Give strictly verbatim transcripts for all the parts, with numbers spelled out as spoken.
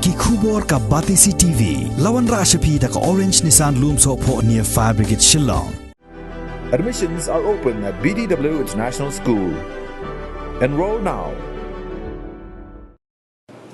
Ki khubor ka Batesi T V. La wanrah sha phi da ka Orange Nissan Lumsohphoh near Fire Brigade Shillong. Admissions are open at B D W International School. Enroll now.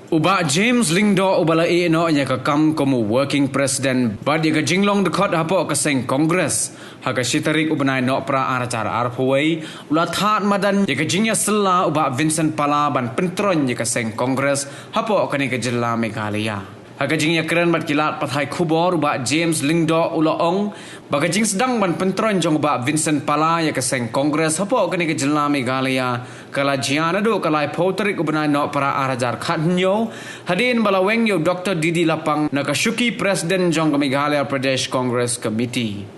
U Bah James Lyngdoh uba la ïeh noh ïa ka kam kum u Working President bad ïa ka jinglong dkhot hapoh ka seng Congress, ha ka shi tarik u bnai Nohprah ar hajar arphew wei, u la thad madan ïa ka jingïasylla u Bah Vincent Pala ban pyntroiñ ïa ka seng Congress hapoh kane ka jylla Meghalaya. Ha ka jingïakren bad ki lad pathai khubor, u Bah James Lyngdoh u la ong ba ka jingsdang ban pyntroiñ jong u Bah Vincent Pala ïa ka seng Congress hapoh kane ka jylla Meghalaya ka la jia naduh ka laiphew tarik u bnai Nohprah ar hajar khathynñiew, hadien ba la weng ïa u Doktor D D Lapang na ka shuki President jong ka Meghalaya Pradesh Congress Committee.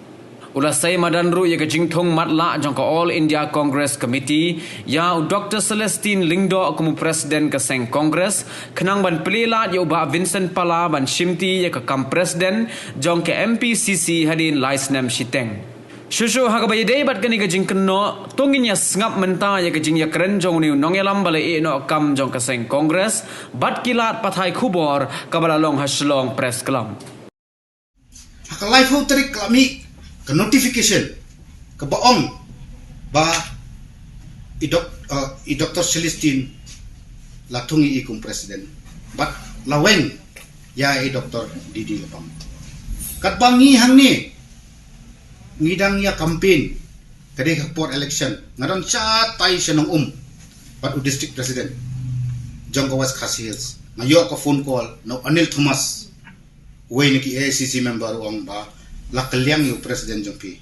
U la sei madan ruh ïa ka jingthung matlah jong ka All India Congress Committee ïa u Doktor Celestine Lyngdoh kum u President ka seng Congress, khnang ban plie lad ïa u Bah Vincent Pala ban shimti ïa ka kam President jong ka M P C C hadien lai snem shiteng. Shuh shuh ha kaba ïadei bad kane ka jingkynnoh, to ngin ïa sngap mynta ïa ka jingïakren jong une u nongïalam ba la ïeh noh kam jong ka seng Congress bad ki lad pathai khubor kaba la long ha Shillong Press Club. Ha ka laiphew tarik ka la mih ka notification kaba ong ba i dok, uh, i Doktor Celestine la thung ïa i kum President bad la weng ïa i Doktor D D Lapang. Katba ngi hangne ngi dang ïa campaign, ka dei ka por election, nga don shatai shnong Um bad u District President jong ka West Khasi Hills. Nga ïoh ka phone call na u Anil Thomas, uwei na ki A I C C member, u ong ba la kylliang ïa u President jong phi.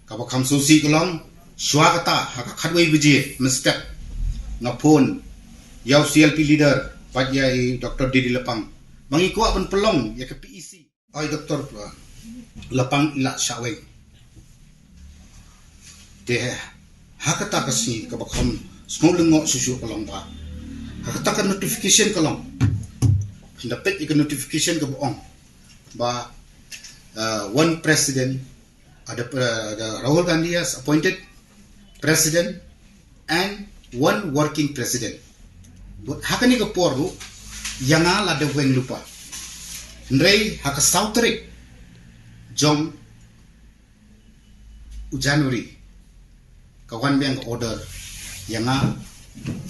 Kaba kham sngewsih ka long, shuwa kata ha ka khatwei baje mynstep nga phone ïa u C L P leader bad ïa i Doktor D D Lapang ba ngi kwah ban pynlong ïa ka P E C. Oi Doktor, uh, Lapang i la shah weng. Te ha kata ka sngi kaba kham sngewlyngngoh shuh shuh ka long ba ha kata ka notification ka long, phin da peit ïa ka notification kaba ong ba, uh, one president, uh, the, uh, the Rahul Gandhi has appointed president and one working president. But ha kane ka por ruh ïa nga la dep weng lypa. Hynrei ha ka saw tarik jong u January ka wan biang ka order ïa nga,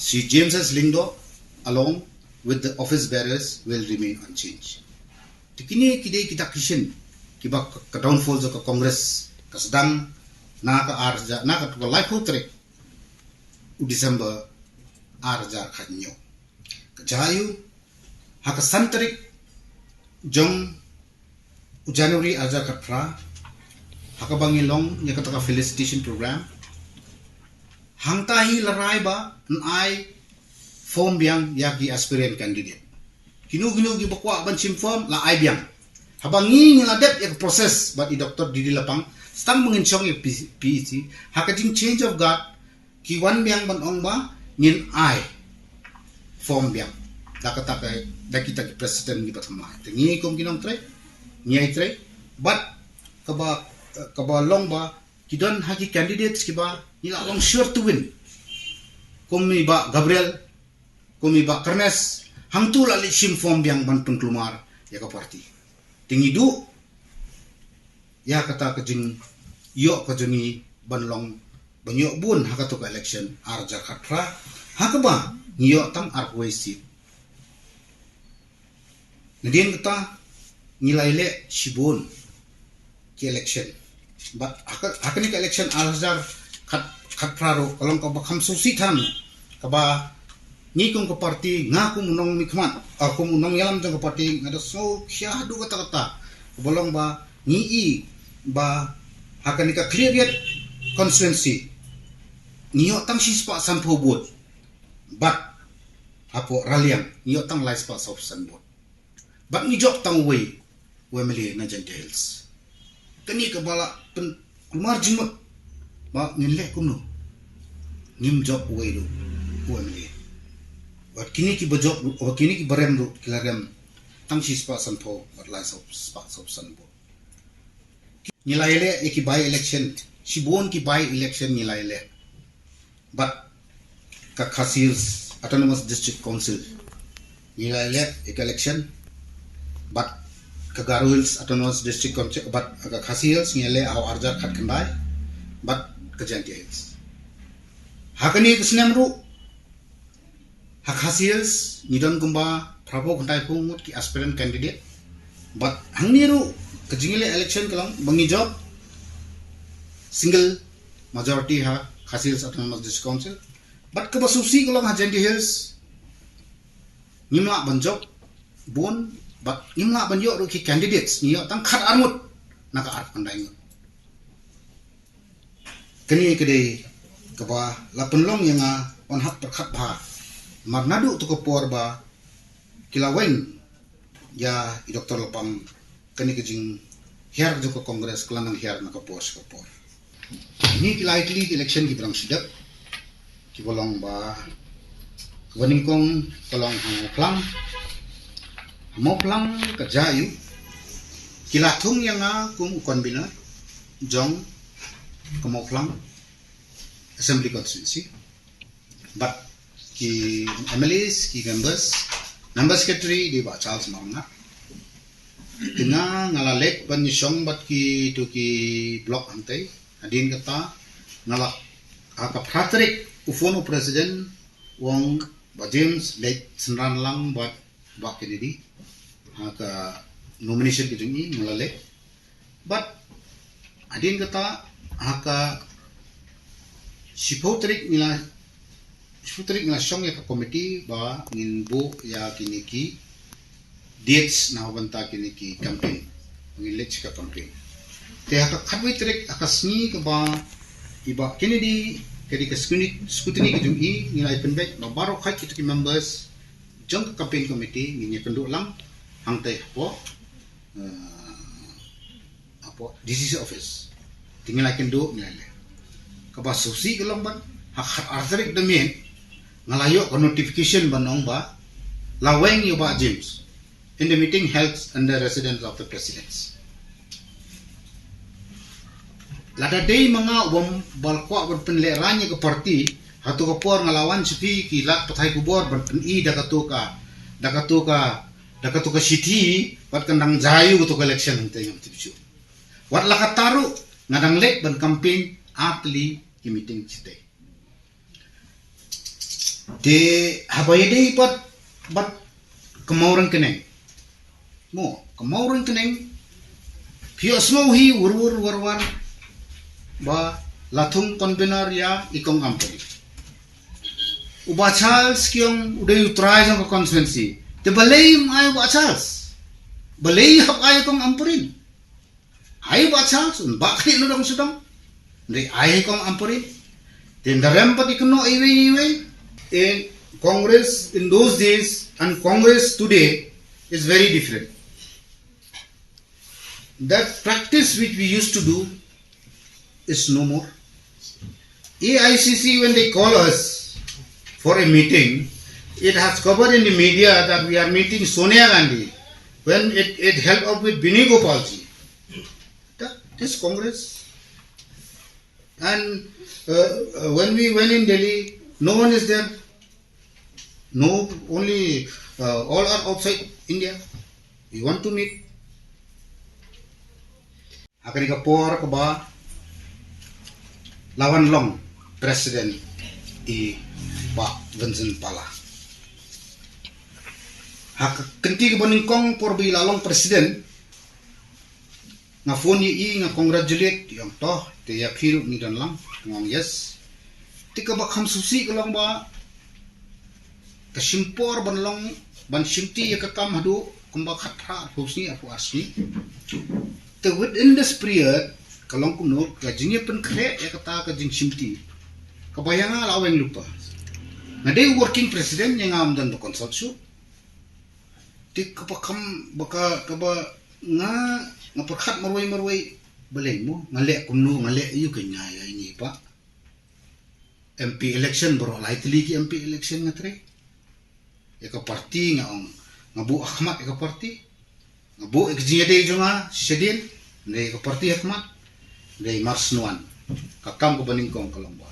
Sir James S Lyngdoh along with the office bearers will remain unchanged. Te kine ki dei kita ki shin kiba ka, ka downfall jong ka Congress ka sdang na ka ar hajar, na ka laiphew tarik u December ar hajar khathynñiew. Ka jia aiu, ha ka san tarik jong u January ar hajar khatphra, ha kaba ngi long ïa kata ka felicitation program, hangta hi la rai ba yn ai form biang ïa ki aspirant candidate. Kino kino kiba kwah ban shim form la ai biang. Haba ngi ngi la dep ïa ka process bad i Doktor D D Lapang, stang ba ngin shong ïa P E C, ha ka jing change of guard ki wan biang ban ong ba ngin ai form biang da kata ka, da kita ki president kiba thymmai. Te ngi kum ki nongtrei ngi ai trei bad kaba, kaba long ba ki don ha ki candidates kiba ngi la long sure to win, kum i Bah Gabriel, kum i Bah Carnes, hangtu la leit shim form biang ban pynkulmar ïa ka party. Te ngi duh ïa kata ka jingïoh ka jong ngi ban long, ban ïoh bun ha katu ka election ar hajar khatphra, ha kaba ngi ïoh tang arphew wei seat. Nadien kata ngi la ïaleh shibun ki election. Bad ha ka, ha kane ka election ar hajar khat, khatphra ruh ka long kaba kham sngewsih than, kaba ngi kum ka party, nga kum u nongmihkhmat, ah, kum u nongïalam jong ka party, nga da sngewkhia haduh katta katta, kaba long ba ngi i ba ha kane ka Khliehriat constituency ngi ïoh tang shispah sanphew vote. Bad hapoh Raliang ngi ïoh tang laispah sawphew san vote. Bad ngi jop tang uwei u M L A na Jaintia Hills. Kane kaba la pynkulmar jingmut ba ngin leh kumno, ngim jop uwei ruh u M L A. Bad kine kiba jop ruh, bad kine kiba rem ruh ki la rem tang shispah sanphew bad laispah sawphew san vote. Ngi la ïaleh ïa ki by election, shibun ki by election ngi la ïaleh. Bad ka Khasi Hills Autonomous District Council Ngi la leh ïa ka election bad ka Garo Hills Autonomous District Council bad ka Khasi Hills ngi la leh ha u arhajar khatkhyndai bad ka Jaintia Hills. Ha kane ka snem ruh ha Khasi Hills ngi don kumba phraphew khyndai phew ngut ki aspirant candidate. Bad hangne ruh ka jingïaleh election ka long ba ngi jop single majority ha Khasi Hills Autonomous District Council. Bad kaba sngewsih ka long ha Jaintia Hills ngim lah ban jop bun bad ngim lah ban ïoh ruh ki candidates, ngi ïoh tang khatar ngut na ka arphew khyndai ngut. Kane ka dei kaba la pynlong ïa nga ban hap pyrkhat bha. Namar naduh tu ka por ba ki la weng ïa i Doctor Lapang, kane ka jinghiar jong ka Congress ka la nang hiar na ka por sha ka por. Kine ki lai tylli ki election kiba dang shu dep kiba long ba, kaba nyngkong ka long ha Mawphlang. Ha Mawphlang ka jia ïa u, ki la thung ïa nga kum u convener jong ka Mawphlang Assembly Constituency. Bad ki M L As, ki members, member secretary dei Bah Charles Marngar. Te nga, nga la leit ban ïashong bad kito ki block hangtei. Hadien kata nga la, ha ka phra tarik u phone u president u ong Bah James leit synran lang bad Bah Kennedy ha ka nomination ka jong i. Nga la leit. Bad hadien kata ha ka shiphew tarik ngi la, shiphew tarik ngi la shong ïa ka committee ba ngin buh ïa kine ki dates na bynta kine ki campaign. Ngin leit sha ka campaign. Te ha ka khatwei tarik, ha ka sngi kaba i Bah Kennedy ka dei ka scrutiny, scrutiny ka jong i, ngi la ïa pynbeit ba baroh khat kito ki members jong ka campaign committee ngin ïakynduh lang hangtei hapoh, eh, hapoh D C C office. Te ngi la kynduh, ngi la leh. Kaba sngewsih ka long ba ha ka khatar tarik da miet nga la ïoh ka notification ban ong ba la weng ïa u Bah James in the meeting held in the residence of the presidents. Lada dei ma nga u bym ba la kwah ban pynlehraiñ ïa ka party, hato ka por nga la wan sha phi ki lad pathai khubor ban pyni da kato ka, da kato ka, da kato ka shithi, wat kan dang jia ïa u kato ka election hangtei, ngam tip shuh. Wat la katta ruh nga dang leit ban campaign ar tylli ki meeting shatei. Te haba ïadei bad, bad ka Mawryngkneng. Mo, ka Mawryngkneng, phi ïohsngew hi wur wur war war ba la thung convener ïa i Kong Ampareen. U Bah Charles ki ong u dei u trai jong ka constituency. Te balei ym ai u Bah Charles? Balei hap ai i Kong Ampareen? Ai Bah Charles, un bah khlieh na dong sha dong. Hynrei ai i Kong Ampareen. Te ynda rem pat i kynnoh iwei iwei. In Congress in those days and Congress today is very different. That practice which we used to do is no more. A I C C, when they call us for a meeting, it has covered in the media that we are meeting Sonia Gandhi, when it, it held up with Venugopal ji. That is Congress. And, uh, uh, when we went in Delhi, no one is there. No, only, uh, all are outside India. We want to meet. Ha kane ka por kaba la wan long president i Bah Vincent Pala. Ha ka kynti kaba nyngkong por ba i la long president, nga phone ïa i, nga congratulate, i ong to, te ïa phi ruh ngi don lang, nga ong yes. Te kaba kham sngewsih ka long ba ka shim por ban long, ban shimti ïa ka kam haduh kumba khatphra arphew sngi, arphew ar sngi. Te within this period ka long kumno ka jingïapynkhreh ïa kata ka jingshimti, kaba ïa nga la weng lypa. Nga dei working president, ïa nga ym don ba consult shuh. Te kaba kham, ba ka, kaba nga, nga pyrkhat marwei marwei, balei mo, nga leh kumno, nga leh aïu, ka nga ïa ine i Bah M P election baroh, lai tylli ki M P election nga trei. Ïa ka party nga ong, nga buh ha khmat ïa ka party. Nga buh ïa ka jingïadei jong nga shadien, hynrei ïa ka party ha khmat. Hynrei mar shen wan, ka kam kaba nyngkong ka long ba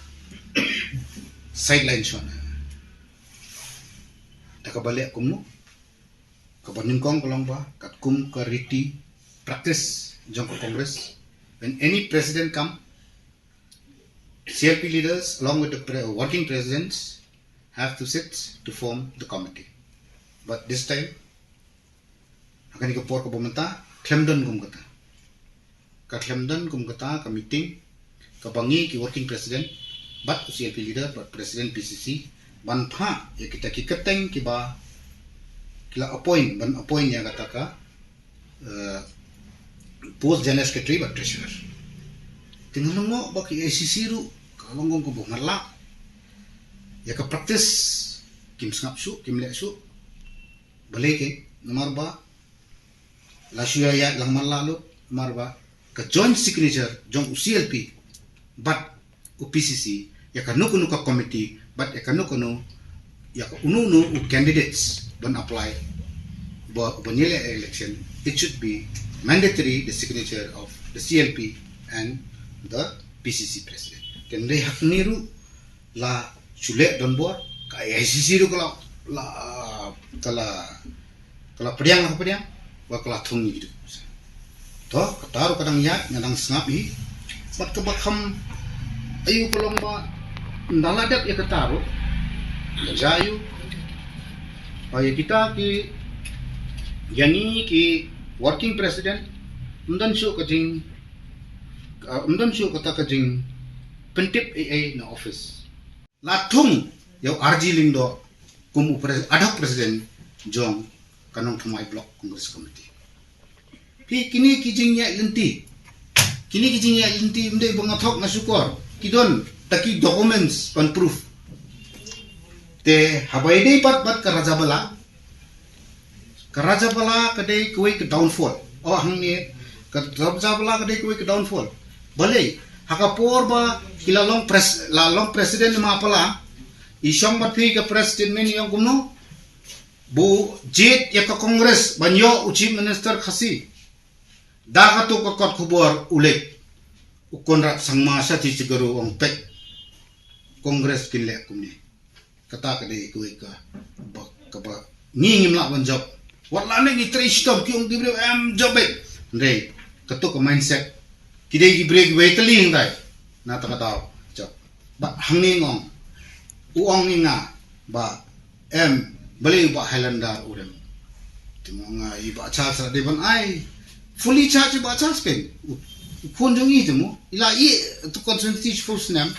sideline shwa na. Da kaba leh kumno? Kaba nyngkong ka long ba katkum ka riti practice jong ka Congress, when any president come, C L P leaders along with the pre- working presidents have to sit to form the committee. But this time, ha kane ka por kaba mynta, khlem don kum kata. Ka khlem don kum kata ka meeting kaba ngi ki working president, bad C L P leader, bad president P C C, ban phah ïa kita ki kyrteng kiba ki la appoint, ban appoint ïa kata ka, eh, post general secretary bad treasurer. Te nga ong mo ba ki A I C C ruh ka long kong kaba marla ïa ka practice, kim sngap shuh, kim leh shuh. Balei? Namar ba la shu ïa ïa lang marla lut, namar ba ka joint signature jong u C L P bad u P C C ïa kano kano ka committee, bad ïa kano kano, ïa ka uno uno u candidates ban apply ba, ban ïaleh election, it should be mandatory the signature of the C L P and the P C C president. Te hynrei ha kane ruh la shu leh donbor, ka A I C C ruh ka la, la, ka la, ka la pdiang, la pdiang, ba ka la thung ïa ki. To, kata ruh ka dang ïaid, nga dang sngap hi. Bad kaba kham aiu ka long ba ynda la dep ïa kata ruh, ïa jia aiu, ba ïa kita ki, ïa ngi ki working president, ym don shuh ka jing, uh, ym don shuh kata ka jingpyntip ei ei na office. La thung ïa u R G Lyngdoh kum u pres- ad hoc president jong ka Nongthymmai Block Congress Committee. Phi, kine ki jingïaid lynti, kine ki jingïaid lynti ym dei ba nga thok nga shukor, ki don da ki documents ban proof. Te haba ïadei pat bad ka Rajabala, ka Rajabala ka dei kawei ka downfall. Oh, hangne, ka Rajabala ka dei kawei ka downfall. Balei, ha ka por ba ki la long pres- la long president ma pala, i shong bad phi ka press statement i ong kumno, ba u jied ïa ka Congress ban ïoh u Chief Minister Khasi. Da katu ka kot khubor u leit u Conrad Sangma sha Chichigaro, u ong peit, Congress kin leh kumne. Kata ka dei kawei ka ba, kaba ngi ngim lah ban jop. Wat la ne ngi trei shitom, ki ong ki briew em jop beit. Hynrei katu ka mindset, ki dei ki briew kiba ïatylli hangtai, na kata ka daw jop. Bad hangne nga ong, u ong ïa nga ba em, balei u Bah Highlander u rem. Te nga ong, ah, i Bah Charles la dei ban ai fully charged, i Bah Charles ken, u, u khun jong i te mo, i la ïeh to constituency full snem.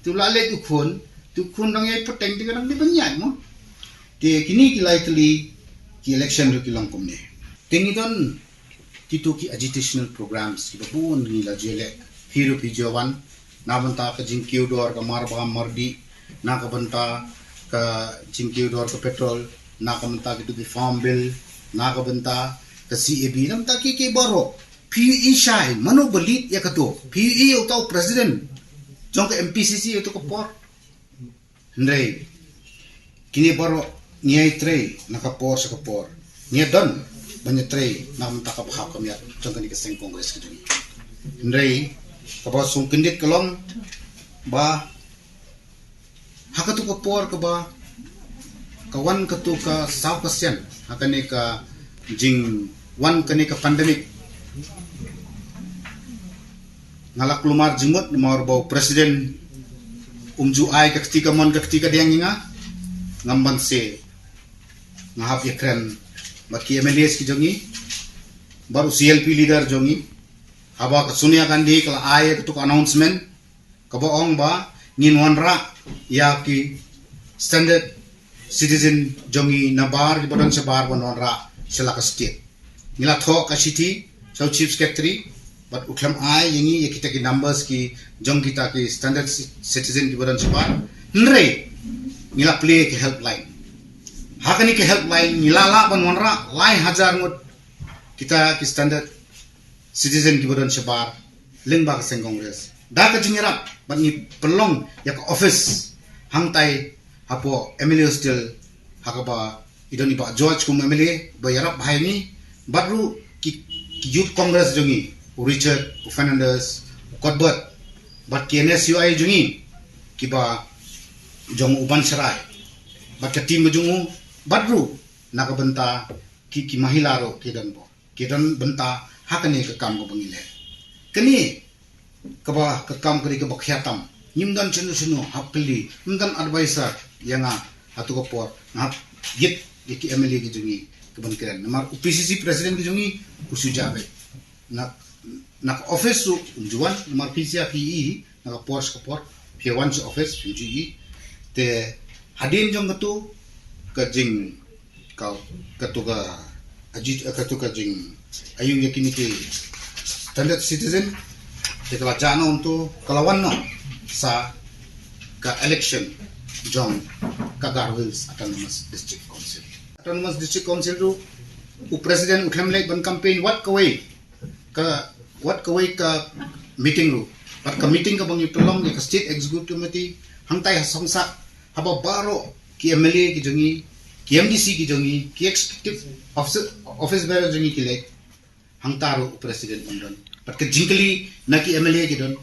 Te u la leit u khun, te u khun dang ïai pateng, te ka dang dei ban ïaid mo. Te kine ki la ïatylli, ki election ruh ki long kumne. Te ngi don kito ki agitational programs kiba bun ngi la ju leh, phi ruh phi ju wan, na bynta ka jingkiew dor ka marbam mardih, na ka bynta ka jingkiew dor ka petrol, na ka bynta kito ki farm bill, na ka bynta ka C A B, na bynta ki, ki baroh. Phi ïohi shai, mano ba lead ïa kato? Phi ïohi ïa uta u president jong ka M P C C ïa kato ka por? Hynrei kine baroh ngi ïai trei na ka por sha ka por. Ngi ïa don ban ïa trei na ka bynta ka bhap ka miat jong kane ka seng Congress ka jong ngi. Hynrei kaba sngewkyndit ka long ba ha katu ka por kaba ka wan katu ka saw ka sien ha kane ka jingwan kane ka pandemic, nga la kulmar jingmut namar ba u president um ju ai ka kti kamon ka kti kadiang ïa nga. Ngam banse, nga hap ïakren bad ki M L As ki jong ngi, bad u C L P leader jong ngi, haba ka Sonia Gandhi ka la ai katu ka announcement kaba ong ba ngin wanrah ïa ki standard citizen jong ngi nabar kiba don shabar ban wanrah sha la ka state. Ngi la thoh ka shithi sha u Chief Secretary bad u khlem ai ïa ngi ïa kita ki numbers ki jong kita ki standard ci- citizen kiba don shabar. Hynrei ngi la plie ki helpline. Ha kane ki helpline ngi la lah ban wanrah lai hajar ngut kita ki standard citizen kiba don shabar lyngba ka seng Congress. Da ka jingïarap bad ngi pynlong ïa ka office hangtai hapoh M L A Hostel, ha kaba i don i Bah George kum M L A ba ïarap bha ïa ngi, bad ruh ki, ki Youth Congress jong ngi, u Richard, u Fernandez, u Cuthbert, bad ki N S U I jong ngi kiba jong u Ban Sharai bad ka team ka jong u, bad ruh na ka bynta ki, ki mahila ruh ki don bor, ki don bynta ha kane ka kam kaba ngi leh. Kane kaba ka kam ka dei kaba khia tam. Ngim don shano shano hap kylli, ngim don advisor ïa nga ha tu ka por, nga hap ïit ïa ki M L A ki jong ngi ka ban kren. Namar u P C C president ki jong ngi u shu jah beit. Na, na ka office ruh um ju wan, namar phi sha phi i na ka por sha ka por, phi wan sha office phi ju i. Te hadien jong katu ka jing ka, katu ka aji, katu ka jing ayu ïa kine ki standard citizen. Te ka la jah noh tu ka la wan noh sa ka election jong ka Garo Hills Autonomous District Council. Autonomous District Council ruh u president u khlem leit ban campaign wat kawei ka, wat kawei ka meeting ruh. Bad ka meeting kaba ngi pynlong ïa ka State Executive Committee hangtai ha Songsak, haba baroh ki M L A ki jong ngi, ki M D C ki jong ngi, ki executive officer, office bearer jong ngi ki leit, hangta ruh u president um don. Bad ka jingkylli na ki M L A ki don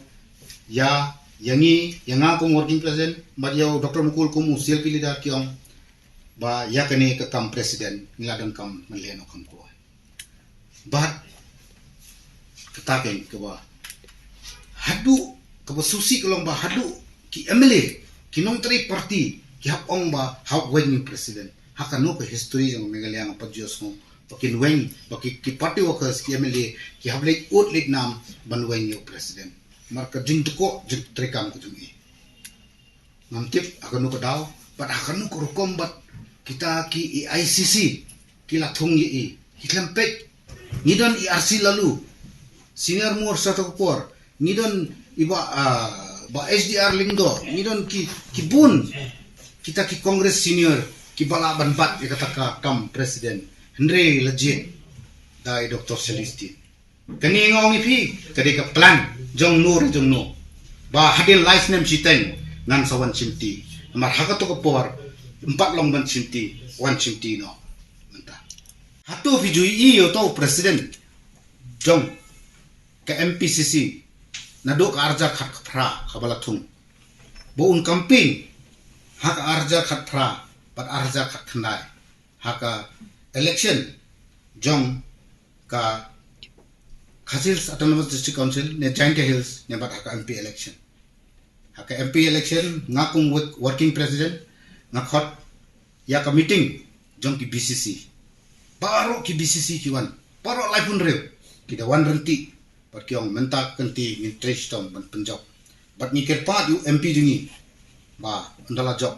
ïa, ïa ngi, ïa nga kum working president, bad ïa u Doctor Mukul kum u C L P leader, ki ong ba ïa kane ka kam president ngi la donkam ban leh noh kham kloi. Bad kata keiñ kaba haduh, kaba sngewsih ka long ba haduh ki M L A, ki nongtrei party ki hap ong ba hap weng ïa u president. Ha kano ka history jong Meghalaya nga pat ju sngew ba kin weng, ba ki, ki party workers, ki M L A ki hap leit ud leit nam ban weng ïa u president. Namar ka jingdkoh jingtreikam ka jong i. Ngam tip ha kano ka daw bad ha kano ka rukom, bad kita ki A I C C ki la thung ïa i, ki khlem peit. Ngi don i R C Laloo, senior most sa ka por, ngi don i Bah, ah, Bah H D R Lyngdoh, ngi don ki, ki bun kita ki Congress senior kiba lah ban bat ïa kata ka kam president. Hynrei la jied da i Doctor Celestine. Kane nga ong ïa phi, ka dei ka plan jong no re jong no, ba hadien lai snem shiteng ngan sa wan shimti. Namar ha kato ka por ym pat long ban shimti, wan shimti noh mynta. Hato phi ju i ïa uto u president jong ka M P C C naduh ka arhajar khatphra kaba la thung, ba un campaign ha ka arhajar khatphra bad arhajar khatkhyndai ha ka election jong ka Khasi Hills Autonomous District Council ne Jaintia Hills ne bad ha ka M P election. Ha ka M P election nga kum work-, working president nga khot ïa ka meeting jong ki B C C. Baroh ki B C C ki wan, baroh laiphew hynriew ki da wan ryntih. Bad ki ong mynta ka kynti ngin trei shitom ban pynjop. Bad ngi kyrpad ïa u M P jong ngi ba ynda la jop,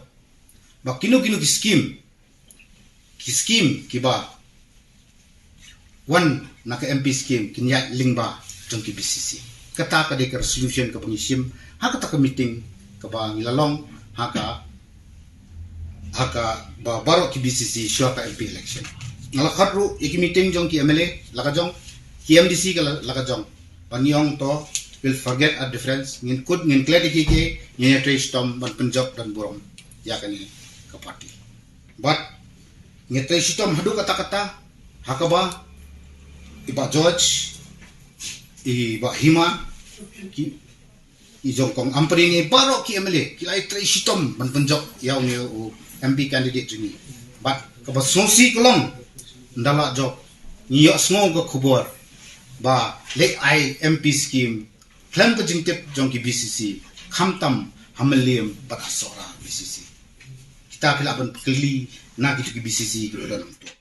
ba kino kino ki scheme, ki scheme kiba wan na ka M P scheme kin ïaid lyngba jong ki B C C. Kata ka dei ka resolution kaba ngi shim ha kata ka meeting kaba ngi la long ha ka, ha kaba baroh ki B C C shuwa ka M P election. Nga la khot ruh ïa ki meeting jong ki M L A la ka jong, ki M D C ka la, la ka jong. Ba ngi ong to, we'll forget our difference, ngin kut ngin klet ïa kiei kiei, ngin ïatrei shitom ban pynjop ban burom ïa kane ka party. Bad ngi trei shitom haduh katta katta, ha kaba i Bah George, i Bah Hima, ki, i jong kong Ampareen, i baroh ki M L A ki la ïatrei shitom ban pynjop ïa une u M P candidate jong ngi. Bad kaba sngewsih ka long, ynda la jop ngi ïohsngew ka khubor ba leit ai M P scheme khlem ka jingtip jong ki B C C, khamtam ha Mylliem bad ha Sohra B C C. Kita phi lah ban kylli na kito ki B C C kiba don hangto.